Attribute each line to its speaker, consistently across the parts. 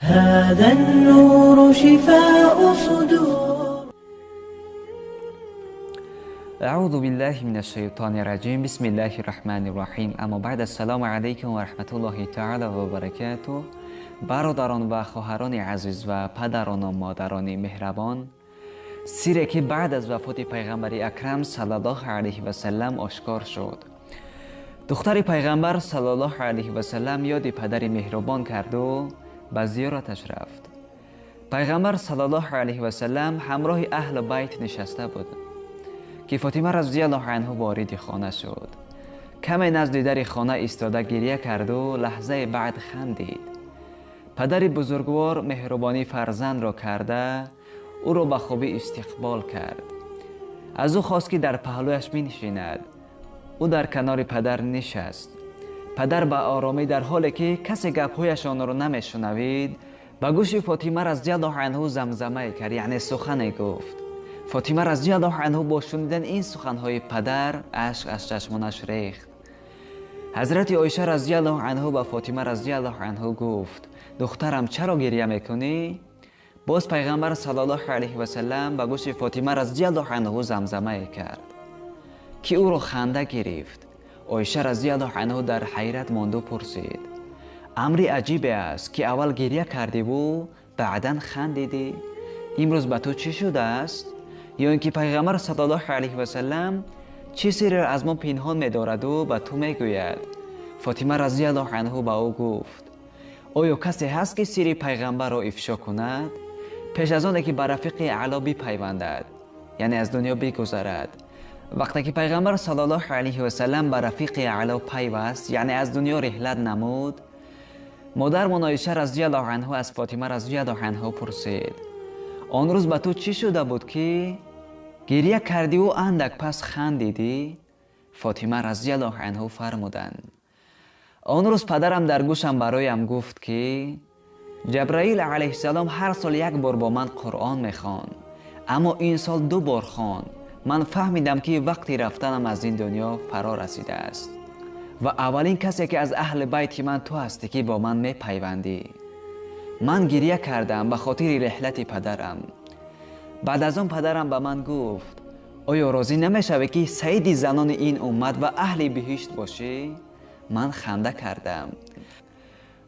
Speaker 1: هذا النور شفاء صدور.
Speaker 2: اعوذ بالله من الشیطان الرجیم. بسم الله الرحمن الرحیم. اما بعد، السلام علیکم و رحمت الله تعالی و برکاته. برادران و خواهران عزیز و پدران و مادران مهربان، سیره که بعد از وفات پیغمبر اکرم صلی الله علیه و سلم آشکار شد. دختر پیغمبر صلی الله علیه و سلم یاد پدر مهربان کرد و به زیارتش رفت. پیغمبر صلی الله علیه و سلم همراه اهل بیت نشسته بود که فاطمه رضی الله عنها وارد خانه شد. کمی نزد در خانه ایستاده گریه کرد و لحظه بعد خندید. پدر بزرگوار مهربانی فرزند را کرده او را به خوبی استقبال کرد. از او خواست که در پهلویش می نشیند. او در کنار پدر نشست. پدر به آرامی، در حالی که کسی گپهایشان را نمیشنوید، به گوش فاطمه رضی الله عنها زمزمه کرد، یعنی سخن گفت. فاطمه رضی الله عنها با شنیدن این سخنهای پدر اشک از چشمانش ریخت. حضرت عایشه رضی الله عنها به فاطمه رضی الله عنها گفت: دخترم، چرا گریه میکنی؟ باز پیغمبر صلی الله علیه و سلم به گوش فاطمه رضی الله عنها زمزمه کرد که او را خنده گرفت. عایشه رضی الله عنها در حیرت ماند و پرسید: امری عجیب است که اول گریه کردی و بعدا خندیدی. امروز به تو چی شده است؟ یا اینکه پیغمبر صلی الله علیه و سلم چیزی را از ما پنهان می‌دارد و به تو میگوید؟ فاطمه رضی الله عنها به او گفت: آیا کسی هست که سر پیغمبر را افشا کند؟ پیش از آن که به رفیق اعلی بپیوندد، یعنی از دنیا بگذرد. وقتی که پیغمبر صلی الله علیه و سلم به رفیق اعلی پیوست، یعنی از دنیا رحلت نمود، مادرمان عایشه رضی الله عنها از فاطمه رضی الله عنها پرسید: آن روز به تو چی شده بود که گریه کردی و اندک پس خندیدی؟ فاطمه رضی الله عنها فرمودند: آن روز پدرم در گوشم برایم گفت که جبرائیل علیه السلام هر سال یک بار با من قرآن میخواند، اما این سال دو بار خواند. من فهمیدم که وقتی رفتنم از این دنیا فرا رسیده است و اولین کسی که از اهل بیت من تو هستی که با من میپیوندی. من گریه کردم به خاطر رحلت پدرم. بعد از آن پدرم به من گفت: آیا راضی نمیشوی که سید زنان این امت و اهل بهشت باشی؟ من خنده کردم.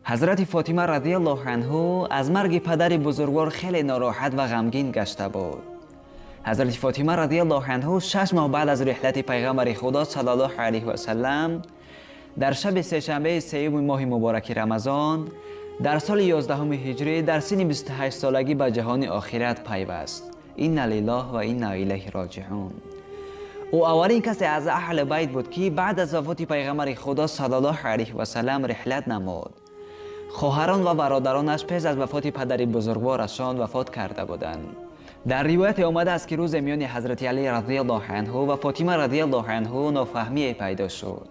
Speaker 2: حضرت فاطمه رضی الله عنها از مرگ پدر بزرگوار خیلی ناراحت و غمگین گشته بود. حضرت فاطمه رضی الله عنها 6 ماه بعد از رحلت پیغمبر خدا صلی الله علیه و سلم، در شب سه‌شنبه سوم ماه مبارک رمضان در سال 11 هجری در سن 28 سالگی به جهان آخرت پیوست. انا لله و انا الیه راجعون. او اولین کسی از اهل بیت بود که بعد از وفات پیغمبر خدا صلی الله علیه و سلم رحلت نمود. خواهران و برادرانش پیش از وفات پدر بزرگوارشان وفات کرده بودند. در روایت آمده است که روز میان حضرت علی رضی الله عنه و فاطمه رضی الله عنها نافهمی پیدا شد.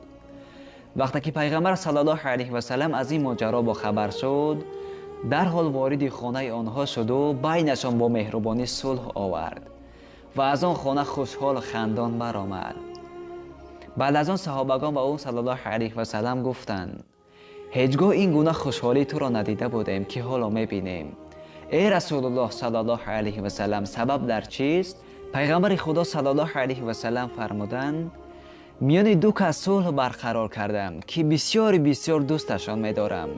Speaker 2: وقتی که پیغمبر صلی الله علیه و سلم از این ماجرا با خبر شد، در حال وارد خانه آنها شد و بینشان با مهربانی صلح آورد و از آن خانه خوشحال و خندان برآمد. بعد از آن صحابگان به او صلی الله علیه و سلم گفتند: هیچگاه این گونه خوشحالی تو را ندیده بودیم که حالا میبینیم. ای رسول الله صلی الله علیه و سلم، سبب در چیست؟ پیغمبر خدا صلی الله علیه و سلم فرمودند: میان دو کس صلح برقرار کردم که بسیار بسیار دوستشان میدارم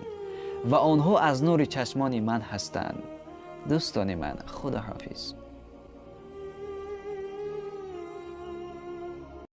Speaker 2: و آنها از نور چشمان من هستند. دوستان من، خدا حافظ.